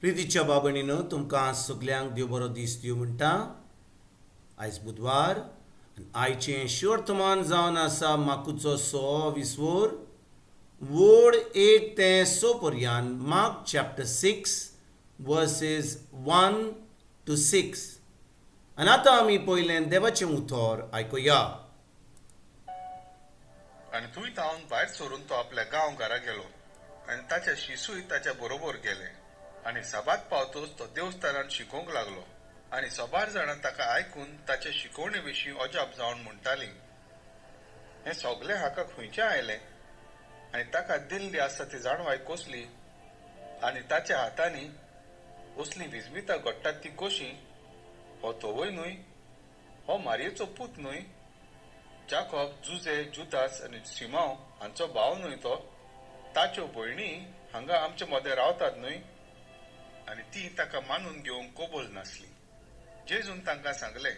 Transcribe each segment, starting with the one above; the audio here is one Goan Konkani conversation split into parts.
प्रितीच्या बाबणीनो, तुमकां सगल्यांक देव बरो दीस दिवं म्हणटा. आयज बुधवार आनी आयचें शिवर्तमान जावन आसा माकुचो सो विस्वोर वोड 1 ते 6 पर्यान, Mark chapter 6 verses 1 to 6. आनी आतां आमी पयलें देवाचें उतर आयकुया. आनी थंय थावन भायर सरून तो आपल्या गांव घरा गेलो आनी ताचे शिसूय ताच्या बरोबर गेले. आनी सबात पावतोच तो देवस्थानात शिकोवंक लागलो आनी सबार जाणां ताका आयकून ताचे शिकवणे विशीं अजाप जावन म्हणटालीं, हें सगलें हाका खंयचें आयलें आनी ताका दिल्ली आसा ती जाणवाय कसली आनी ताच्या हातांनी असलीं विजमितां घडटात ती कशीं? हो तोवय न्हय? हो मारयेचो पूत न्हय? जाकोब, जुजे, जुदास आनी सिमांव हांचो भाव न्हय तो? ताच्यो भयणी हांगा आमचे मदें रावतात न्हय? आनी ती ताका मानून घेवंक कबूल नासली. जेजून तांकां सांगलें,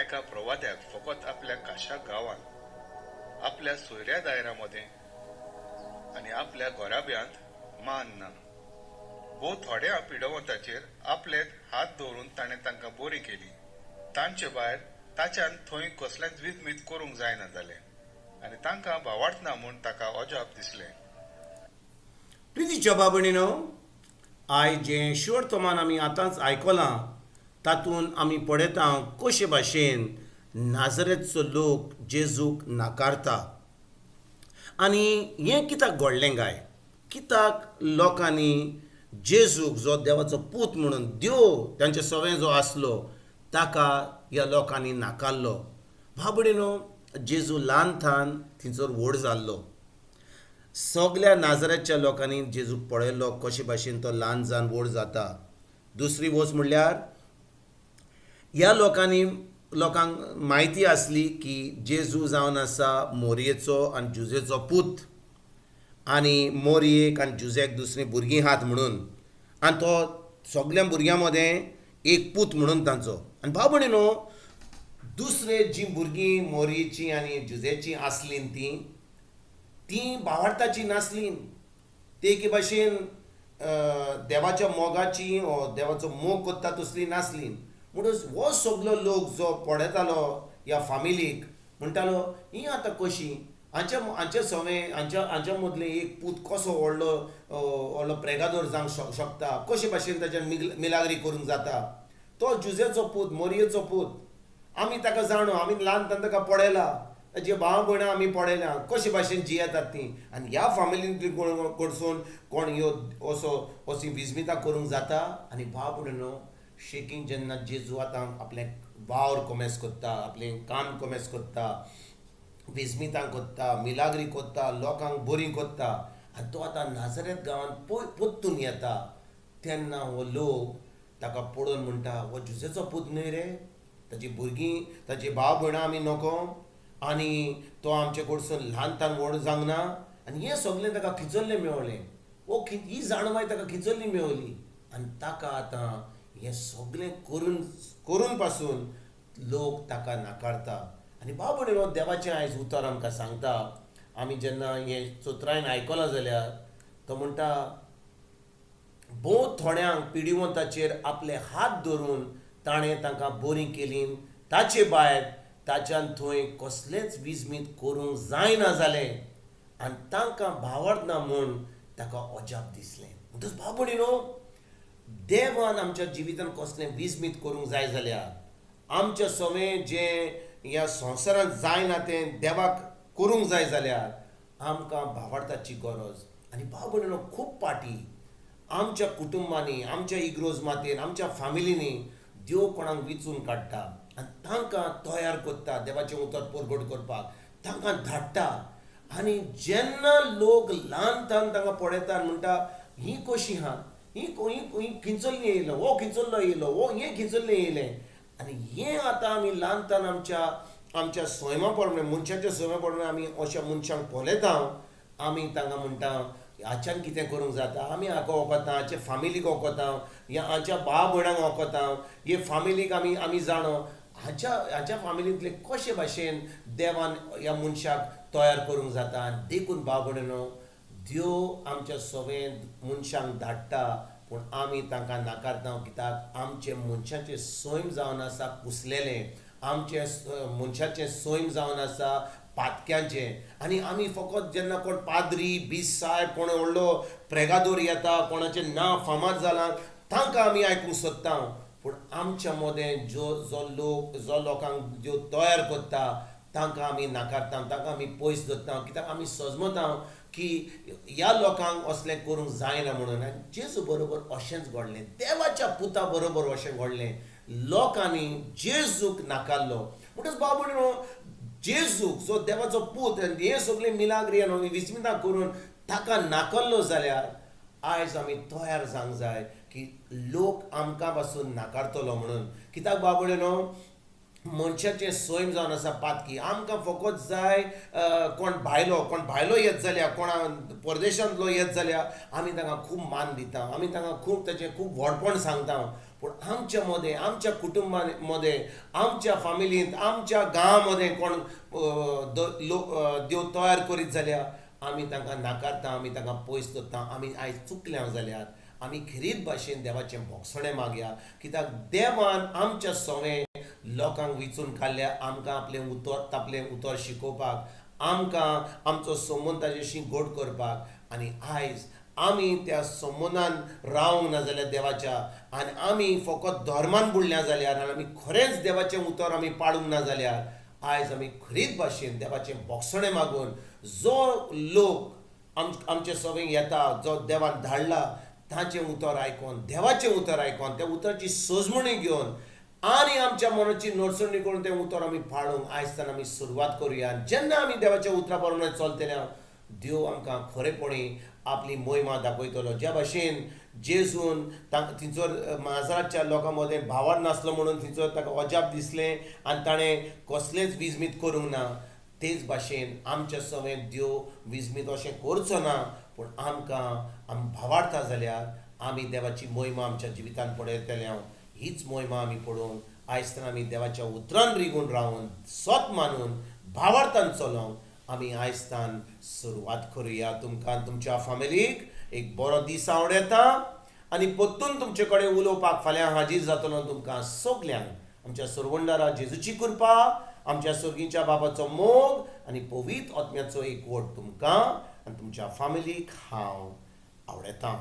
एका प्रवाद्याक फकत आपल्या खाशा गांवांत, आपल्या सोयऱ्या दायरा मदें आनी आपल्या घराब्यांत मान ना. भोव थोड्या पिडवंताचेर आपले हात दवरून ताणें तांकां बरी केली. तांचे भायर ताच्यान थंय कसलेंच विजमीत करूंक जायना जालें आनी तांकां भावार्थ ना म्हूण ताका अजाप दिसलें. प्रितीच्या बाबणीनो, आयज जें शिवर्तमान आमी आतांच आयकलां तातूंत आमी पळयता कशे भाशेन नाजरेतचो लोक जेजूक नाकारता. आनी हें कित्याक घडलें काय? कित्याक लोकांनी जेजूक, जो देवाचो पूत म्हणून देव तांचे सवें जो आसलो, ताका ह्या लोकांनी नाकारलो? बाबडीनो, जेजू ल्हान थान थंयसर व्हड जाल्लो. सगल्या नाजराच्या लोकांनी जेजूक पळयलो कशे भाशेन तो ल्हान जावन व्हड जाता. दुसरी वस्त म्हणल्यार ह्या लोकांनी, लोकांक म्हायती आसली की जेजू जावन आसा मोरयेचो आनी जुजेचो पूत आनी मोरयेक आनी जुजेक दुसरीं भुरगीं आहात म्हणून आनी तो सगल्या भुरग्यां मदें एक पूत म्हणून तांचो. आनी भाव भयणीनो, दुसरे जीं भुरगीं मोरयेचीं आनी जुजेचीं आसलीं, तीं तीं भावार्थाचीं नासलीं. ते एके भाशेन देवाच्या मोगाची वो देवाचो मोग करता तसलीं नासलीं. म्हणटच हो सगलो लोक जो पळयतालो ह्या फामिलीक, म्हणटालो, ही आतां कशीं हांच्या हांच्या सवें हांच्या हांच्या मदलें एक पूत कसो व्हडलो व्हडलो प्रेगादोर जावंक शकता? कशे भाशेन ताच्यान मिलाग्री करूंक जाता? तो जुजेचो पूत, मोरयेचो पूत, आमी ताका जाणो, आमी ल्हान ताका पळयला, ताजे भाव भयणां आमी पळयल्या कशे भाशेन जियेतात तीं. आनी ह्या फामिलींतली कडसून कोण ह्यो असो अशी विजमितां करूंक जाता? आनी भाव भयणीनो, शेकीं जेन्ना जेजू आतां आपलें वावर कोमेस करता, आपलें काम कोमेस करता, विजमितां करता, मिलाग्री करता, लोकांक बरी करता आनी तो आतां नाजरेत गांवांत परतून येता, तेन्ना हो लोक ताका पळोवन म्हणटा, हो जुजेचो पूत न्हय रे? ताजी भुरगीं, ताजी भाव भयणां आमी नको? आनी तो आमचे कडसून ल्हान तान व्हड जावंक ना? आनी हें सगलें ताका खिचल्लें मेवलें. हो ही जाणवाय ताका खिचल्ली मेवली आनी ताका आतां हें सगलें करून करून पासून लोक ताका नाकारता. आनी भाव भयणीनो, देवाचें आयज उतर आमकां सांगता, आमी जेन्ना हें चतुरायेन आयकलां जाल्यार तो म्हणटा, भोव थोड्यांक पिडिवंताचेर आपले हात धरून ताणें तांकां बरीं केलीं. ताचे भायर ताच्यान थंय कसलेंच विजमीत करूंक जायना जालें आनी तांकां भावार्थ ना म्हूण ताका अजाप दिसलें. म्हणटच भाव भयणीनो, देवान आमच्या जिवितान कसलें विजमीत करूंक जाय जाल्यार, आमच्या सवें जें ह्या संवसारांत जायना तें देवाक करूंक जाय जाल्यार आमकां भावार्थाची गरज. आनी भाव भयणीनो, खूब पाटी आमच्या कुटुंबांनी, आमच्या इगर्ज मातेन, आमच्या फामिलींनी देव कोणाक विचून काडटा आनी तांकां तयार करता देवाचें उतर परगट करपाक, तांकां धाडटा. आनी जेन्ना लोक ल्हान तान तांकां पळयता आनी म्हणटा, ही कशीं आहा ही? ही खंयसरली येयलो? हो खंयसरलो येयलो? हो हें खंयसरलें येयलें? आनी हें आतां आमी ल्हान तान आमच्या आमच्या सैमा प्रमाणे, मनशाच्या सैमा प्रमाणे आमी अशा मनशांक पळयता. आमी तांकां म्हणटा, हाच्यान कितें करूंक जाता? आमी हाका वखता, हाचे फामिलीक वखता, या हाच्या भाव भयणांक वखता, हे फामिलीक आमी आमी जाणो, हाच्या हाच्या फामिलींतले कशे भाशेन देवान ह्या मनशाक तयार करूंक जाता? आनी देखून भाव भयणीनो, देव आमच्या सवें मनशांक धाडटा. पूण आमी तांकां नाकारता कित्याक आमचें मनशाचें सैम जावन आसा कुसलेलें, आमचें मनशाचें सैम जावन आसा पातक्यांचें. आनी आमी फकत जेन्ना कोण पाद्री बीस सायब कोण व्हडलो प्रेगादोर येता, कोणाचें नांव फामाद जालां, तांकां आमी आयकूंक सोदता. पूण आमच्या मदें जो जो लोक जो लोकांक ज्यो तयार करता तांकां आमी नाकारता, तांकां आमी पयस दवरता, कित्याक आमी सजमता की ह्या लोकांक असलें करूंक जायना म्हणून. आनी जेजू बरोबर अशेंच घडलें, देवाच्या पुता बरोबर अशें घडलें, लोकांनी जेजूक नाकारलो. म्हणटच बाबू न्हू, जेजूक जो देवाचो पूत आनी हे सगळे मिलाग्री आनी विस्मितां करून ताका नाकारलो जाल्यार आयज आमी तयार जावंक जाय की लोक आमकां पासून नाकारतलो म्हणून. कित्याक बाबडे न्हू, मनशाचें सैम जावन आसा पातकी. आमकां फकत जाय कोण भायलो, कोण भायलो येत जाल्यार, कोणा परदेशांतलो येत जाल्यार आमी तांकां खूब मान दिता, आमी तांकां खूब ताचें खूब व्हडपण सांगता. पूण आमच्या मदें, आमच्या कुटुंबा मदें, आमच्या फामिलींत, आमच्या गांवा मदें कोण लोक देव तयार करीत जाल्यार आमी तांकां नाकारता, आमी तांकां पयस दवरता. आमी आयज चुकल्या जाल्यार आमी खेरीत भाशेन देवाचें भोगसणें मागया, कित्याक देवान आमच्या सवें लोकांक विचून काडल्या आमकां आपलें उतर, आपलें उतर शिकोवपाक, आमकां आमचो संबंद ताजेशी गोड करपाक. आनी आयज आमी त्या संबंदान रावंक ना जाल्यार देवाच्या, आनी आमी फकत धर्मान बुडल्या जाल्यार, आनी आमी खरेंच देवाचें उतर आमी पाळूंक ना जाल्यार आयज आमी खरीत भाशेन देवाचें भोगसणें मागून जो लोक आमचे सवें येता, जो देवान धाडला, ताचें उतर आयकोन, देवाचें उतर आयकोन, त्या उतराची सजमणी घेवन आनी आमच्या मनाची नडसणी करून तें उतर आमी पाळूंक आयजच्यान आमी सुरवात करुया. जेन्ना आमी देवाच्या उतरा प्रमाणे चलतले, देव आमकां खरेपणी आपली मोहिमा दाखयतलो. ज्या भाशेन जेजून थंयसर माजराच्या लोकां मदें भावार नासलो म्हणून थंयसर ताका अजाप दिसलें आनी ताणें कसलेंच विजमीत करूंक ना, तेच भाशेन आमच्या सवें देव विजमीत अशें करचो ना. पूण आमकां आमी भावार्था जाल्यार आमी देवाची मोहिमा आमच्या जिवितांत पळयतले. हांव हीच मोहिमा आमी पळोवन आयज आमी देवाच्या उतरान रिगून रावन, सत मानून, भावार्थान चलोवंक आमी आयजतान सुरवात करुया. तुमकां तुमच्या फामिलीक एक बरो दीस आवडता आनी परतून तुमचे कडेन उलोवपाक फाल्यां हाजीर जातलो. तुमकां सगल्यांक आमच्या सुरवंडारा जेजूची कृपा, आमच्या सर्गीच्या बाबाचो मोग आनी पवित्र आत्म्याचो एकवट तुमकां आनी तुमच्या फामिलीक हांव आवडता.